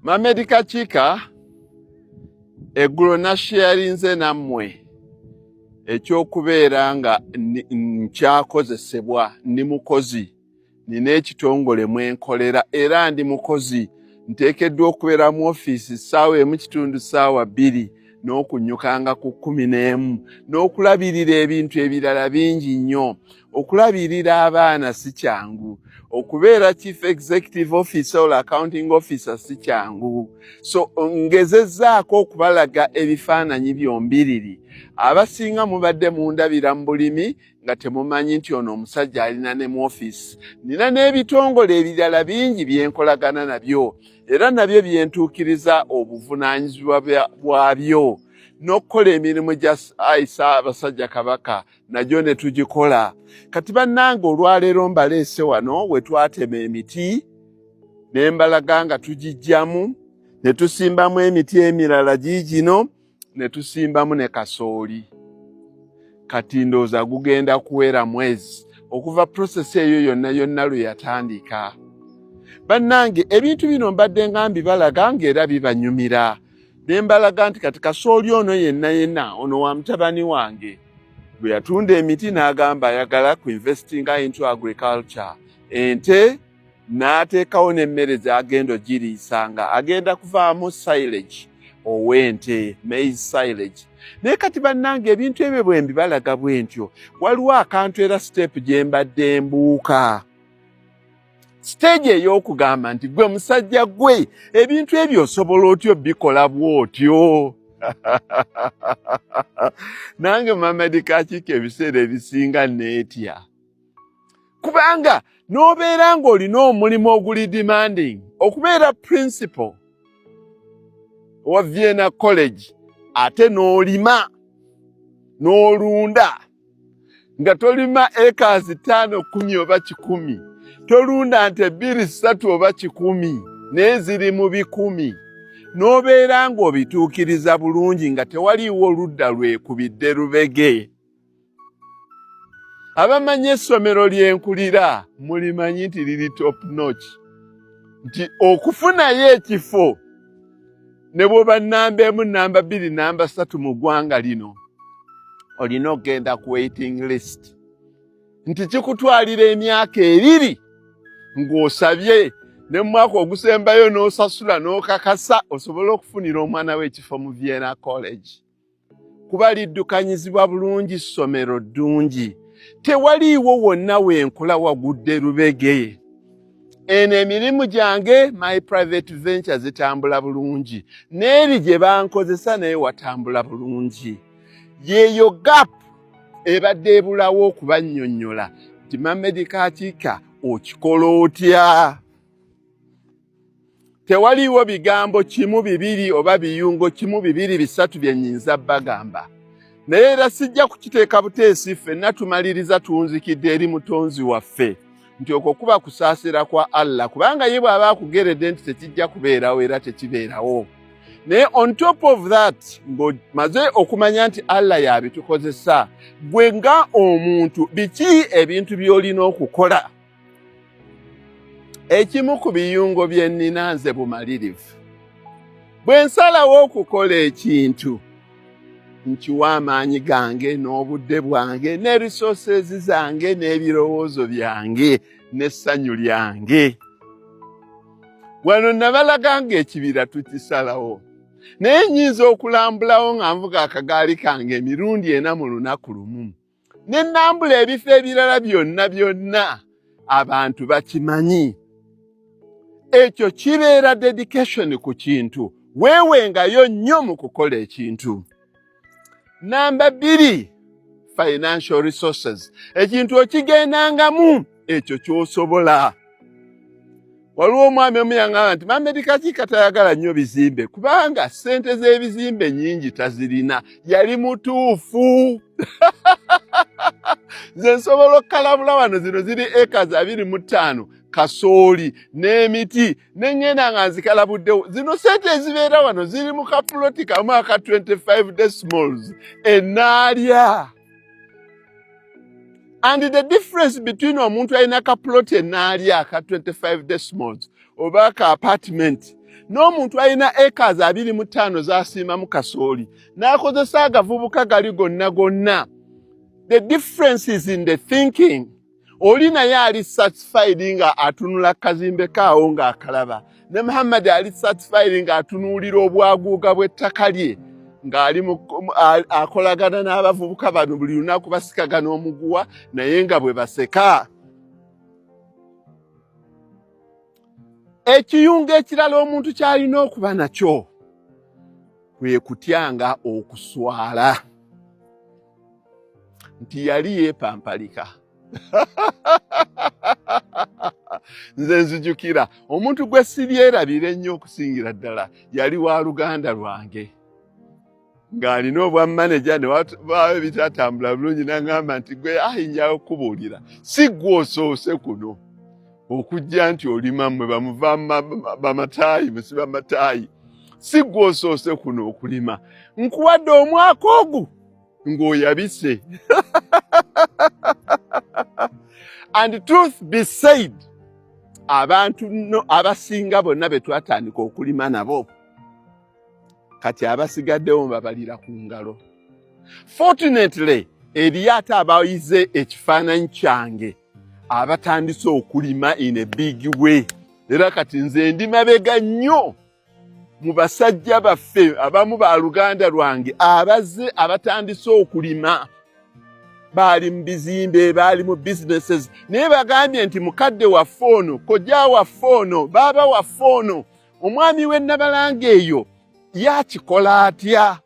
Mamedi Kakiika, eggulo nasharinze nammwe ekyokubeera nga nkyakozesebwa. Ndi mukozi, nina ekitongole mwenkolera, era ndi mukozi, nteekeddwa okubeera mu ofiisi 1:15, 2:00, n'okunyukanga ku 11, n'okulabirira ebintu ebirala bingi nnyo. Okulabirira abaana si kyangu, okubeera chief executive officer or accounting officer si kyangu. So ngezezzaako okubalaga ebifaananyi byombiriri. Abasinga mubadde mundabira mu bulimi nga temumanyi nti ono omusajja alina ne mu ofiisi, nina n'ebitongole ebirala bingi byenkolagana nabyo, era nabyo byentuukiriza obuvunaanyizibwa bwabyo, n'okukola emirimu gya ayi Ssaabasajja Kabaka nagyo ne tugikola. Kati bannange, olwaleero mbaleese wano we twatema emiti, ne mbalaga nga tugijjamu ne tusimbamu emiti emirala giigino, ne tusimbamu ne kasooli. Kati ndowooza gugenda kuwera mwezi okuva process eyo yonna yonna lwe yatandika. Bannange, ebintu bino mbadde nga mbibalaga ng'era bibanyumira, ne mbalaga nti kati kasooli ono yenna yenna ono wa mutabani wange bwe yatunda emiti n'agamba ayagala ku investinga into agriculture, ente, n'ateekawo n'emmere z'agenda ogiriisanga, agenda kuvaamu silage ow'ente, maize silage. Naye kati bannange, ebintu ebyo bwe mbibalaga bwe ntyo, waliwo akantu era step gye mbadde mbuuka, stage ey'okugamba nti gwe musajja gwe, ebintu ebyo osobola otya obikola bw'otyo? Nange Mamadi Kakiika ebiseera ebisinga neetya, kubanga n'obeera ng'olina omulimu oguli demanding, okubeera principal owa Vienna College, ate n'olima n'olunda, nga tolima acres 5, 10 oba 100, tolunda nte 2, 3 oba 100, naye ziri mu bikumi, n'obeera ng'obituukiriza bulungi nga tewaliiwo oludda lwekubidde lubege. Abamanyi essomero lyenkulira mulimanyi nti liri top notch, nti okufunayo ekifo ne bw'oba namba 1, namba 2, namba 3 mu ggwanga lino, olina okugenda ku waiting list, nti kikutwalira emyaka 2 ng'osabye, ne mu mwaka ogusembayo n'osasula n'okakasa osobole okufunira omwana we ekifo mu Vienna College, kuba liddukanyizibwa bulungi, ssomero ddungi, tewaliiwo wonna wenkula wagudde lubege. Eno emirimu gyange, my private venture, zitambula bulungi, n'eri gye bankozesa naye watambula bulungi. Yeeyo gap ebadde ebulawo okubannyonnyola nti Mamedi Kakiika okikola otya. Tewaliiwo bigambo kimu bibiri oba biyungo kimu bibiri bisatu bye nnyinza bagamba, naye era sijja kukiteeka buteesi. Ffenna tumaliriza tuwunzikidde eri Mutonzi waffe nti okwo kuba kusaasira kwa Allah, kubanga ye bw'aba akugeredde nti tekijja kubeerawo, era tekibeerawo. Naye on top of that, ng'omaze okumanya nti Allah yabitukozesa, gwe nga omuntu biki ebintu by'olina okukola? Ekimu ku biyungo bye nnina nze bumalirivu. Bwe nsalawo okukola ekintu, nkiwa amaanyi gange n'obudde bwange ne resources zange n'ebirowoozo byange n'essanyu lyange. Wano nabalaga ng'ekibira tukisalawo, naye nnyinza okulambulawo nga nvuga akagaali kange emirundi 4 mu lunaku lumu, ne nambula ebifo ebirala byonna byonna. Abantu bakimanyi ekyo kibeera dedication ku kintu, weewengayo nnyo mu kukola ekintu. Namba 2, financial resources. Ekintu okigendangamu ekyo ky'osobola. Waliwo omwami omu yaŋŋamba nti Mamedi Kakiika tayagala nnyo bizimbe kubanga ssente z'ebizimbe nnyingi tazirina. Yali mutuufu. Nze nsobola okukalabula wano, zino ziri acres 25, kasooli n'emiti, neŋŋenda nga nzikalabuddewo. Zino ssente ezibeera wano ziri mu kapuloti kamu aka 25 decimals enaalya. And the difference between omuntu alina kapuloti enaalya aka 25 decimals oba ka apartment N'omuntu alina acres 25 z'asiimamu kasooli n'akozesa agavubuka gali gonna gonna, the difference is in the thinking. Oli naye ali satisfied nga atunula kazimbe kaawo ng'akalaba, ne Muhammad ali satisfied ng'atunuulira obwaguuga bw'ettaka lye, ng'ali akolagana n'abavubuka bano buli lunaku, basikagana omuguwa naye nga bwe baseka. Ekiyungo ekirala omuntu ky'alina okuba nakyo kwe kutyanga okuswala nti yali yeepampalika. Nze nzijukira omuntu gwe siryerabira ennyo okusingira ddala yali wa luganda lwange ng'alina obwa maneja ne wabaawo ebitatambula bulungi, n'aŋŋamba nti gwe ayi njawo okukubuulira, si ggwe osoose kuno okujja nti olima mmwe bamuva bamataayi musiba mataayi, si ggwe osoose kuno okulima, nkuwadde omwaka ogu ng'oyabise. And truth be said, abantu no abasinga bonna be twatandika okulima nabo kati abasigaddewo mbabalira ku ngalo. Fortunately eriyo ate abayize ekifaananyi kyange abatandise okulima in a big way, era kati nze ndi mabega nnyo mu basajja baffe abamu ba luganda lwange abazze abatandise okulima. Baali mu bizimbe, baali mu businesses, naye bagambye nti mukadde waffe ono, kojja waffe ono, baaba waffe ono, omwami w'e Nabalanga eyo yakikola atya,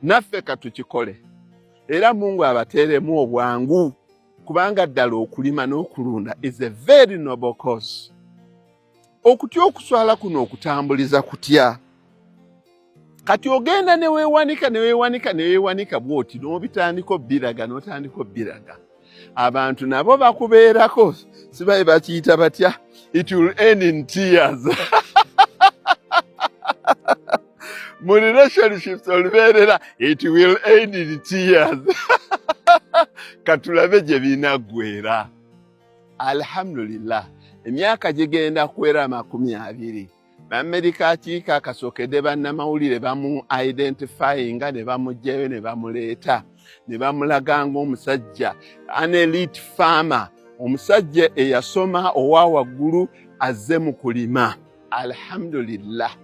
naffe katukikole. Era Mungu abateeremu obwangu, kubanga ddala okulima n'okulunda is a very noble cause. Okutya okuswala kuno okutambuliza kutya? Kati ogenda ne weewanika ne weewanika ne weewanika bw'oti n'obitandika obbiraga, n'otandika obbiraga, abantu nabo bakubeerako, sibaye bakiyita batya, it will end in tears. Mu relationships olubeerera it will end in tears. Katulabe gye binaggwera. Alhamdulillah, emyaka gigenda kuwera 20, Bamerika akiika akasookedde bannamawulire bamu identifyinga ne bamuggyayo ne bamuleeta ne bamulaga ng'omusajja an elite farmer, omusajja eyasoma owa waggulu azze mu kulima. Alhamdulillah,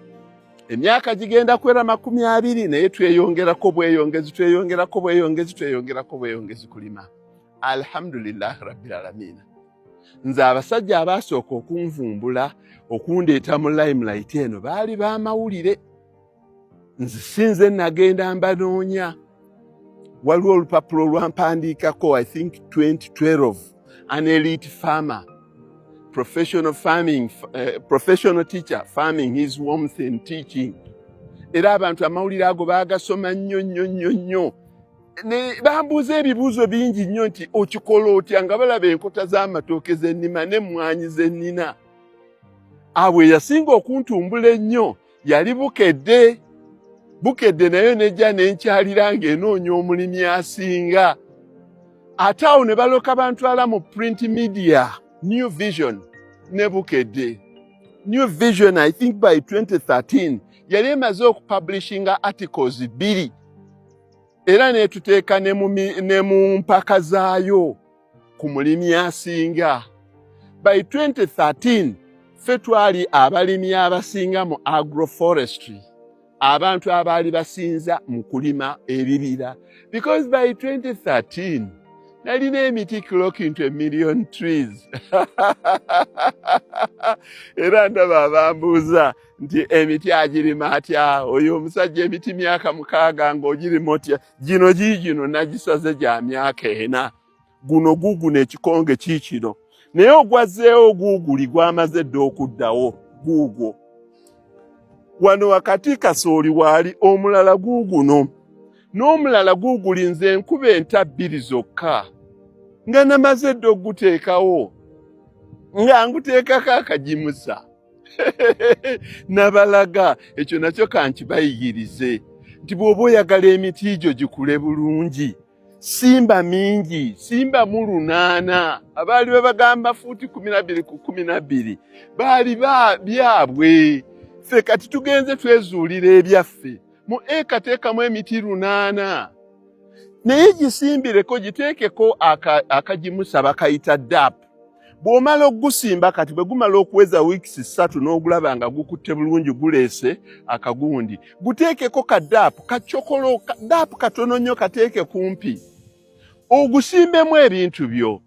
emyaka gigenda kuwera 20, naye tweyongerako bweyongezi, tweyongerako bweyongezi, tweyongerako bweyongezi kulima. Alhamdulillah rabbil alamina. Nze abasajja abaasooka okunvumbula okundeeta mu limelight eno baali b'amawulire, nze sinze nagenda mbanoonya. Waliwo olupapula olwampandiikako, I think 2012, an elite farmer, professional farming, professional teacher farming his warmth in teaching. Era abantu amawulire ago baagasoma nnyo nnyo nnyo nnyo, ne bambuuza ebibuuzo bingi nnyo nti okikola otya, nga balaba enkota z'amatooke z'ennima n'emmwanyi z'ennina. Abo eyasinga okuntumbula ennyo yali Bukedde. Bukedde nayo nejja nenkyalira ng'enoonya omulimi asinga. Ate awo ne baloka bantwala mu print media, New Vision ne Bukedde. New Vision, I think by 2013 yali emaze okupublishinga articles 2, era netuteeka ne mu mpaka zaayo ku mulimi asinga. By 2013 ffe twali abalimi abasinga mu agroforestry, abantu abaali basinza mu kulima ebibira, because by 2013 nalina emiti clocking to a million trees. Era ndaba abambuuza nti emiti agirima atya oyo omusajja, emiti myaka 6 ng'ogirima otya? Gino giigino nagisaze gya myaka 4, guno guguno ekikonge kiikino, naye ogwazzeewo guuguli gwamaze dda okuddawo, guugwo wano wakati kasooli waali, omulala guuguno n'omulala guuguli. Nze enkuba enta 2 zokka nga namaze dda okuguteekawo, nga nguteekako akagimusa. Nabalaga ekyo nakyo kankibayigirize nti bw'oba oyagala emiti gyo gikule bulungi, simba mingi, simba mu 8. Abaali babagamba fuuti 12 ku 12 baali byabwe. Ffe kati tugenze twezuulira ebyaffe. Mu eka teekamu emiti 800, naye gisimbireko, giteekeko akagimusa bakayita DAP. Bw'omala okugusimba kati, bwe gumala okuweza wiikisi 3 n'ogulaba nga gukutte bulungi, guleese akagundi, guteekeko ka DAP kacokolo, DAP katono nnyo, kateeke kumpi, ogusimbemu ebintu byo.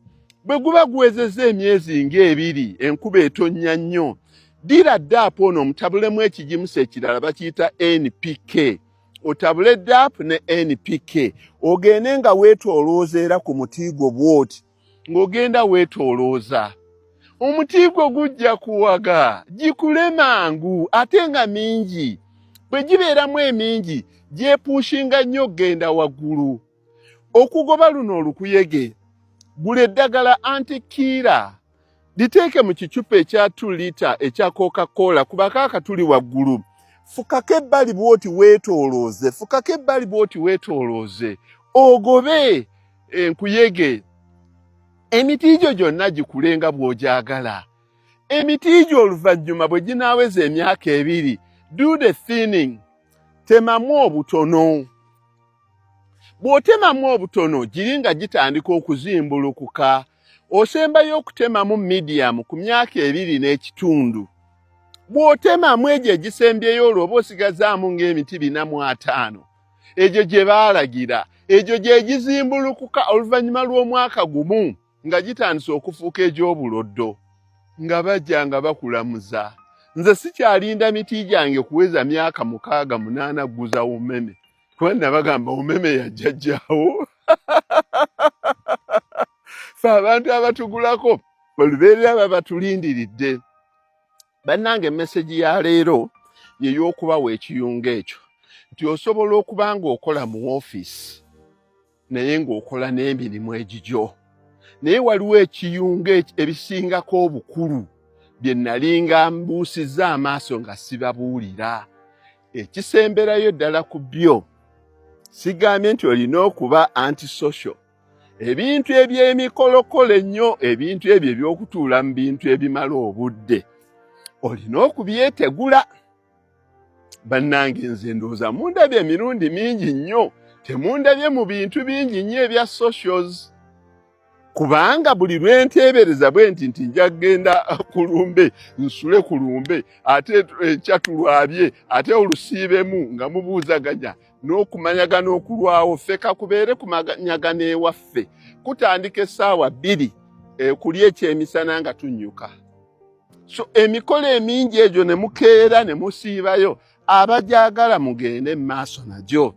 Bwe guba guwezezza emyezi ng'ebiri, enkuba etonnya nnyo, dira DAP ono omutabulemu ekigimusa ekirala bakiyita NPK. Otabule DAP ne NPK, ogende nga weetoolooza era ku muti gwo bw'oti, ng'ogenda weetoolooza omuti gwo, gujja kuwaga gikule mangu ate nga mingi. Bwe gibeeramu emingi, gyepushinga nnyo okugenda waggulu. Okugoba luno olukuyege, gula eddagala antikiira, liteeke mu kicupa ekya 2 lita ekya Coca-Cola, kubako akatuli waggulu, fukako ebbali bw'oti weetoolooze, fukako ebbali bw'oti weetoolooze, ogobe enkuyege. Emiti gyo gyonna gikule nga bw'ogyagala. Emiti gyo oluvannyuma bwe ginaaweza emyaka 2, do the thinning, temamu obutono. Bw'otemamu obutono, giri nga gitandika okuzimbulukuka. Osembayo okutemamu medium ku myaka 2.5. Bw'otemamu egyo egisembyeyo, olwo oba osigazaamu ng'emiti 450, egyo gye baalagira, egyo gye gizimbulukuka oluvannyuma lw'omwaka gumu nga gitandise okufuuka egy'obuloddo, nga bajja nga bakulamuza. Nze sikyalinda miti gyange kuweza myaka 6, 8 gguza umeme, kuba nabagamba umeme yajjajjaawo. Fe abantu abatugulako olubeerera babatulindiridde. Bannange, message ya leero yey'okubawa ekiyungo ekyo nti osobola okuba ng'okola mu woofiisi naye ng'okola n'emirimu egigyo, naye waliwo ekiyungo ebisingako obukulu bye nalinga mbuusizza amaaso nga sibabuulira. Ekisemberayo ddala ku byo, sigambye nti olina okuba antisocial. Ebintu eby'emikolokolo ennyo, ebintu ebyo ebyokutuula mu bintu ebimala obudde, olina okubyetegula. Bannange, nze ndowooza mundabye emirundi mingi nnyo, temundabye mu bintu bingi nnyo ebya socials, kubanga buli lwe nteebereza bwe nti nja kugenda ku lumbe, nsule ku lumbe, ate enkya tulwabye, ate olusiibemu nga mubuuzaganya n'okumanyagana okulwawo. Ffe kakubeere kumanyagana ewaffe kutandika essaawa 2 ekulya ekyemisana nga tunnyuka. So emikolo emingi egyo ne mukeera ne musiibayo, abajagala mugende mu maaso nagyo,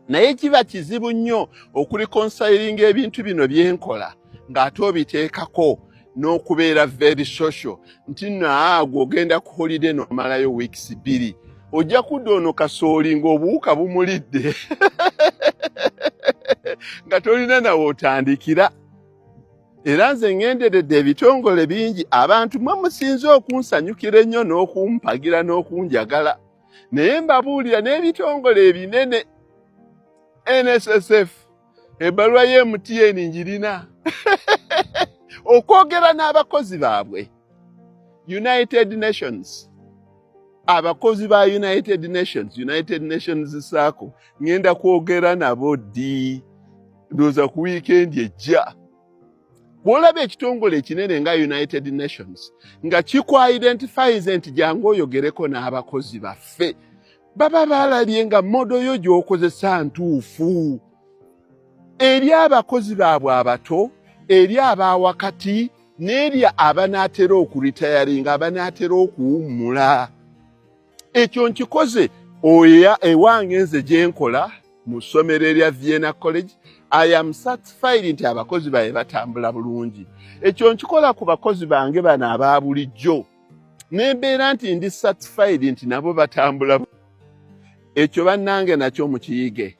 naye kiba kizibu nnyo okureconcilinga ebintu bino byenkola ng'ate obiteekako n'okubeera very social, nti nno aagwo ogenda ku holiday n'omalayo weeks 2, ojja kudda ono kasooli ng'obuwuka bumulidde nga tolina nawe otandikira. Era nze ŋŋenderedde ebitongole bingi, abantu mwe musinze okunsanyukira ennyo n'okumpagira n'okunjagala, naye mbabuulira n'ebitongole ebinene, NSSF, ebbaluwa ye MTN njirina okwogera n'abakozi baabwe, United Nations, abakozi ba United Nations, United Nations saako ŋŋenda kwogera nabo ddi? Ndowooza ku wiikendi ejja. Bw'olaba ekitongole ekinene nga United Nations nga kikwa-identifize nti jangu oyogereko n'abakozi baffe, baba balabye nga model yo gy'okozesa ntuufu eri abakozi baabwe abato, eri abawakati, n'eri abanaatera okuretiringa, abanaatera okuwummula. Ekyo nkikoze oya ewange nze gye nkola mu ssomero erya Vienna College. I am satisfied nti abakozi baye batambula bulungi. Ekyo nkikola ku bakozi bange bano aba bulijjo, nembeera nti ndi satisfied nti nabo batambula. Ekyo bannange nakyo mukiyige.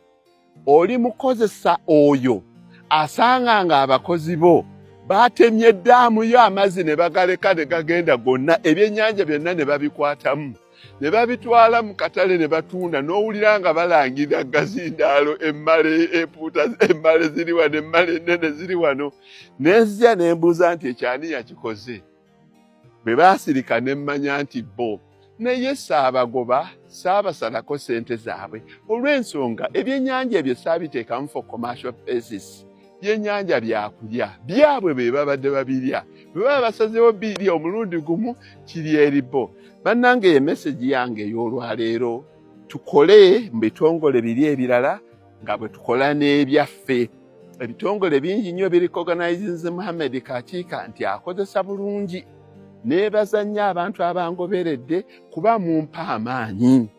Oli mukozesa oyo asanga nga abakozi bo batemye eddaamu yo amazzi ne bagaleka ne gagenda gonna, ebyennyanja byonna ne babikwatamu ne babitwala mu katale ne batunda, n'owulira nga balangira gazindaalo, emmale empuuta, emmale ziri wano, emmale ennene ziri wano. Nenzija ne mbuuza nti ekyani yakikoze? Bwe baasirika ne mmanya nti bo. Naye saabagoba, saabasalako ssente zaabwe olw'ensonga ebyennyanja ebyo saabiteekamu for commercial basis. Byennyanja byakulya byabwe be babadde babirya, bwe baba basazeewo birya omulundi gumu kiri eri bo. Bannange, ye mesegi yange ey'olwaleero, tukole mu bitongole biri ebirala nga bwe tukola n'ebyaffe. Ebitongole bingi nnyo birecognizinze Muhammed Kakiika nti akozesa bulungi. Neebaza nnyo abantu abangoberedde kuba mumpa amaanyi.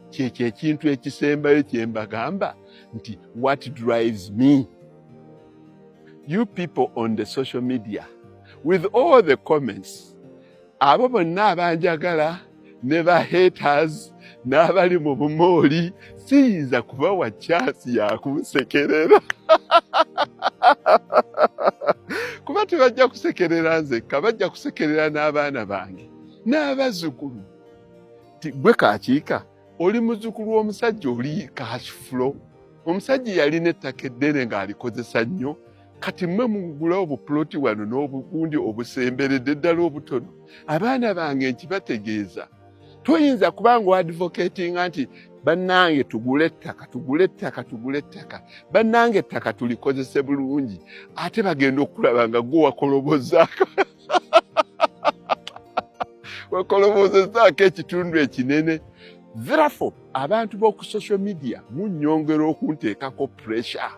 Kyekyo ekintu ekisembayo kye mbagamba nti what drives me, you people on the social media with all the comments, abo bonna abanjagala ne ba haters n'abali mu bumooli, siyinza kubawa chance yakunsekerera kuba tebajja kusekerera nzekka, bajja kusekerera n'abaana bange n'abazzukulu. Ti gwe Kakiika oli muzzukulu w'omusajja oli cash flow, omusajja yalina ettaka eddene ng'alikozesa nnyo, kati mmwe mugula obupuloti wano n'obugundi obusemberedde ddala obutono. Abaana bange, nkibategeeza, toyinza kuba nga oadvocatinga nti bannange tugule ettaka, tugule ettaka, tugule ettaka, bannange ettaka tulikozese bulungi, ate bagenda okulaba nga gwe wakolobozaako wakolobozezaako ekitundu ekinene. Therefore, abantu b'oku social media munnyongera okunteekako pressure.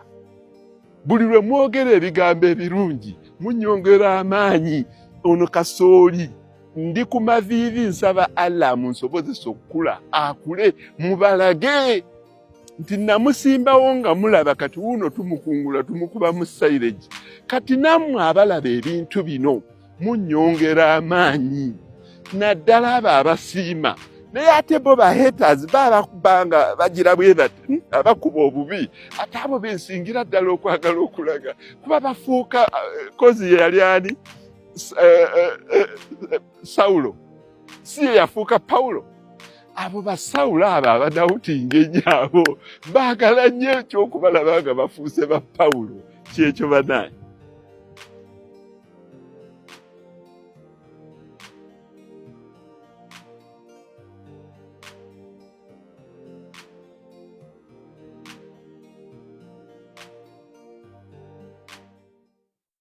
Buli lwe mwogera ebigambo ebirungi munnyongera amaanyi. Ono kasooli ndi ku maviivi, nsaba Allah munsobozesa okukula, akule, mubalage nti namusimbawo nga mulaba. Kati wuuno tumukungula, tumukubamu silage. Kati nammwe abalaba ebintu bino munnyongera amaanyi, naddala abo abasiima. Naye ate bo ba haters babakubanga bagira bwe bati, abakuba obubi, ate abo bensingira ddala okwagala okulaga kuba bafuuka kozi ye yali ani? Sawulo si ye yafuuka Pawulo? Abo basawulo abo abadoubtinga ennyo, abo baagala nnyo ekyokubalaba nga bafuuse ba Pawulo. Kyekyo banaye.